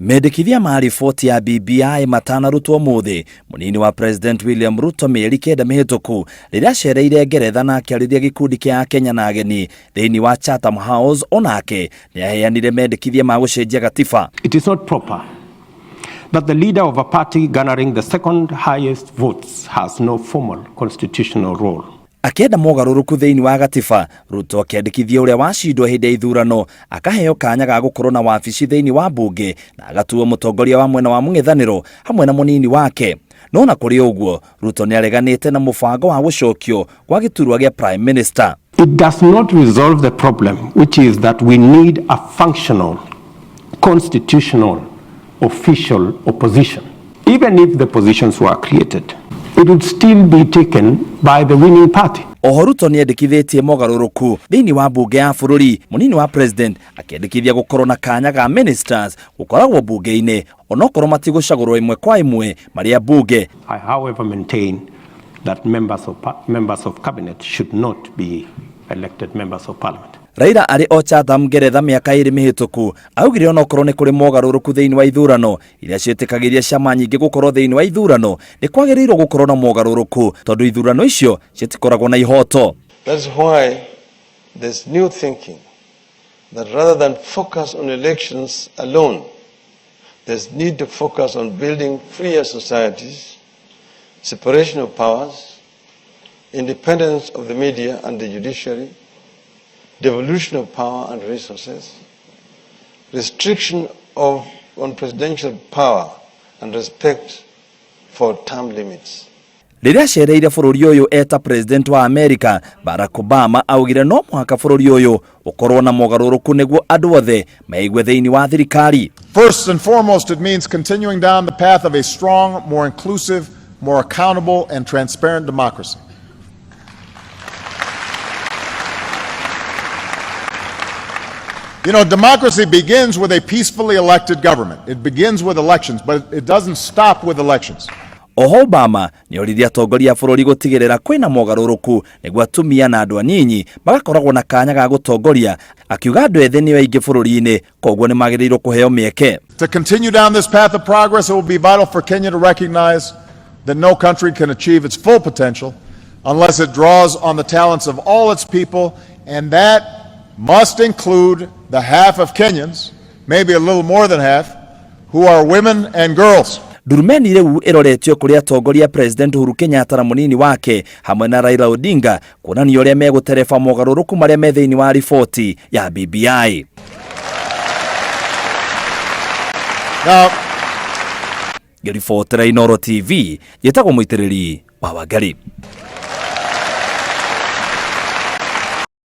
Mendekithia ma riboti ya BBI matanarutwo ũmũthĩ, mũnini wa President William Ruto mĩeri 9 mĩhĩtũku rĩrĩa acereire Ngeretha na akĩarĩria gĩkundi kĩa Akenya na ageni thĩinĩ wa Chatham House, onake nĩaheanire mendekithia ma gũcenjia gatiba. It is not proper that the leader of a party garnering the second highest votes has no formal constitutional role. Akĩenda mogarũrũku thĩinĩ wa gatiba, Ruto akĩandĩkithia ũrĩa wacindwo hĩndĩ ya ithurano akaheo kanya ga gũkorwo na wabici thĩinĩ wa mbunge na agatuo mũtongoria wa mwena wa mũng'ethanĩro hamwe na mũnini wake. No na kũrĩ ũguo, Ruto nĩareganĩte na mũbango wa gũcokio gwa gĩturwa gĩa Prime Minister. It does not resolve the problem, which is that we need a functional, constitutional, official opposition. Even if the positions were created, it would still be taken by the winning party. Oho Ruto nĩendekithĩtie mogarũrũku thĩinĩ wa mbunge ya bũrũri, mũnini wa president akĩendekithia gũkorwo na kanya ga ministers gũkoragwo mbunge-inĩ onokorwo matigũcagũrwo ĩmwe kwa ĩmwe marĩ a mbunge. I, however, maintain that members of cabinet should not be elected members of parliament. Raila arĩ o Chatham Ngeretha mĩaka 2 mĩhĩtũku augire onokorwo nĩ kũrĩ mogarũrũku thĩinĩ wa ithurano iria ciĩtĩkagĩria ciama nyingĩ gũkorwo thĩinĩ wa ithurano, nĩ kwagĩrĩirwo gũkorwo na mogarũrũku tondũ ithurano icio citikoragwo na ihoto. That's why there's new thinking that rather than focus on elections alone, there's need to focus on building freer societies, separation of powers, independence of the media and the judiciary, devolution of power and resources, restriction on presidential power and respect for term limits. Rĩrĩa acereire bũrũri ũyũ eta president wa America Barack Obama augire no mũhaka bũrũri ũyũ ũkorwo na mogarũrũku nĩguo andũ othe meigue thĩinĩ wa thirikari. First and foremost, it means continuing down the path of a strong, more inclusive, more accountable and transparent democracy. Democracy begins with a peacefully elected government. It begins with elections, but it doesn't stop with elections. Oho Obama nĩoririe atongoria a bũrũri gũtigĩrĩra kwĩna mogarũrũku nĩguo atumia na andũ anyinyi magakoragwo na kanya ga gũtongoria, akiuga andũ ethĩ nĩo aingĩ bũrũri-inĩ, koguo nĩmagĩrĩirwo kũheo mĩeke. To continue down this path of progress, it will be vital for Kenya to recognize that no country can achieve its full potential unless it draws on the talents of all its people, and that must include the half of Kenyans, maybe a little more than half, who are women and girls. Ndurumeni rĩu ĩroretio kũrĩ atongoria President Uhuru Kenyatta na mũnini wake hamwe na Raila Odinga kuonania ũrĩa megũtereba mogarũrũku marĩa me thĩinĩ wa riboti ya BBI. Now, ngĩribotera Inooro TV, njĩtagwo Mũitĩrĩri wa Wangari.